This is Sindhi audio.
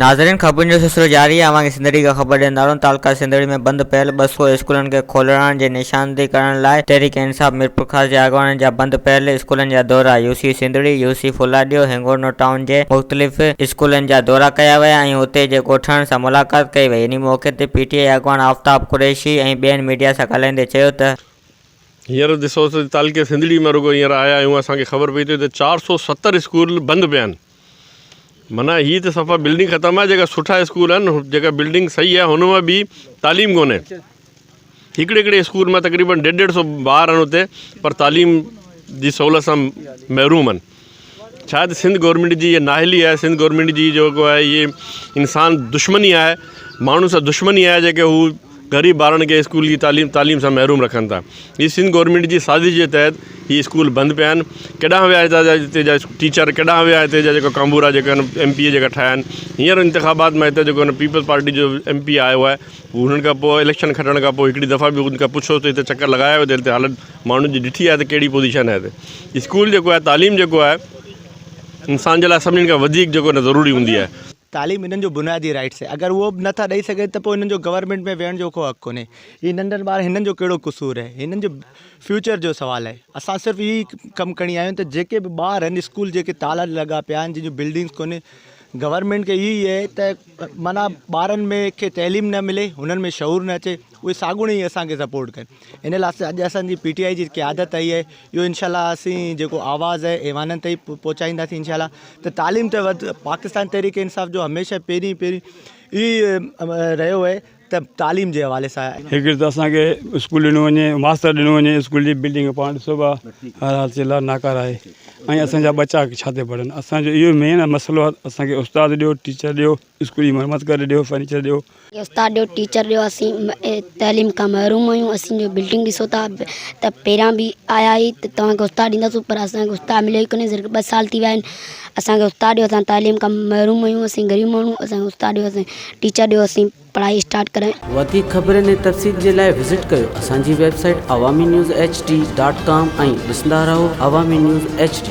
ناظرين خبرن جو سلسلو جاري آهي اوهان کي سنڌڙي کان خبر ڏيندارون تعلقه سنڌڙي ۾ بند پيل 200 اسڪولن کي کولرائڻ جي نشاندهي ڪرڻ لاء تحريڪ انصاف ميرپورخاص جي اڳواڻن جا بند پيل اسڪولن جا دورا UC Sindhri, UC Phuladio, Hingorno town جي مختلف اسڪولن جا دورا ڪيا ويا ۽ اتي جي ڳوٺاڻن سان ملاقات ڪئي وئي انهي موقعي تي پي ٽي آء اڳواڻ آفتاب قريشي ۽ ٻين ميڊيا سان ڳالهائيندي چيو ته هينئر ڏسو ته تعلقي سنڌڙي ۾ رڳو هينئر آيا آهيون اسان کي خبر پئي ٿي ته 470 اسڪول بند پيا آهن. معنيٰ هي ته صفا بلڊنگ ختم آهي جيڪا سٺا اسڪول آهن جيڪا بلڊنگ صحيح آهي هن ۾ به تعليم ڪونهي هڪڙي هڪڙي اسڪول ۾ تقريبن ڏيڍ ڏيڍ سو ٻار آهن اتي پر تعليم جي سهولت سان محروم آهن ڇا ته سنڌ گورنمينٽ جي هي نااهلي آهي سنڌ گورنمينٽ جي جيڪو آهي هي انسان دشمني آهي ماڻهن سان دشمني آهي جيڪي هو غريب ٻارن کي اسڪول جي تعليم تعليم سان محروم رکن ٿا هي سنڌ گورنمينٽ جي سازش جي تحت هي اسڪول بند پيا آهن ڪيڏانهن ويا هتان جا هتي جا ٽيچر ڪيڏانهن ويا هتي جا جيڪا ڪامورا جيڪا آهن ايم پي اي جيڪا ٺاهيا آهن هينئر انتخابات ۾ هتي جيڪو آهن پيپلز پارٽي جو ايم پي آيو آهي هو هنن کان پوء اليڪشن کٽڻ کان پوء هڪڙي دفعا به ان کان پڇو ته هتي چڪر لڳايا هتي هتي حالت ماڻهن جي ڏٺي آهي ته ڪهڙي پوزيشن آهي هتي اسڪول جيڪو آهي تعليم جيڪو آهي انسان جي لاء سڀني کان وڌيڪ جيڪو آهي ضروري هوندي آهي. تعليم انهن جو بنيادي رائٽس آهي اگر اهو به نٿا ڏئي سگهن ته پوء انهن جو گورنمينٽ ۾ ويهڻ جو ڪو حق ڪونهي هي ننڍن ٻار هنن جو ڪهڙو قصور آهي هنن جو فيوچر جو سوال آهي اسان صرف اهو ئي ڪم کڻي آيا آهيون ته جيڪي به ٻار آهن اسڪول جيڪي تالا لڳا پيا آهن جن جون بلڊنگس ڪونهي گورنمينٽ کي اهو ئي آهي ته معنيٰ ٻارن ۾ کي تعليم نه ملي هنن ۾ شعور نه اچي اهي ساڳوڻي ئي اسان کي سپورٽ ڪن ان لاء اڄ اسان جي پي ٽي آء جي قيادت آئي آهي اهو انشاء الله اسين جيڪو آواز آهي ايوانن تائين پهچائينداسين انشاء الله ته تعليم تي وڌ پاڪستان تحريڪ انصاف جو هميشه پهرين پهرين اهو ئي رهيو آهي ته تعليم جي حوالي سان. هڪڙي ته اسان کي اسڪول ڏنو وڃي ماستر ڏنو وڃي اسڪول جي بلڊنگ پاڻ ڏسو پيا هر حال جي لاء ناڪاره آهي ۽ اسان جا ٻچا ڇا تي پڙهن اسان جو اهو مين مسئلو آهي اسان کي استاد ڏيو ٽيچر ڏيو اسڪول جي مرمت ڪري ڏيو فرنيچر ڏيو. استاد ڏيو ٽيچر ڏيو اسين تعليم کان محروم آهيون اسين جو بلڊنگ ڏسو ٿا ته پهريان به آيا هئي ته توهان کي استاد ڏينداسون پر اسان کي استاد مليو ئي ڪونهي صرف ٻه سال ٿي ويا آهن اسان کي استاد ڏيو اسان تعليم کان محروم آهيون اسين غريب ماڻهو اسان کي استاد ڏيو اسين ٽيچر ڏيو اسين پڙهائي اسٽارٽ ڪرايون. وڌيڪ خبرن ۽ تفصيل جي لاء وزٽ ڪيو اسان جي website Awami news H D dot com ۽ ڏسندا رهو عوامي نيوز ايڇ ڊي.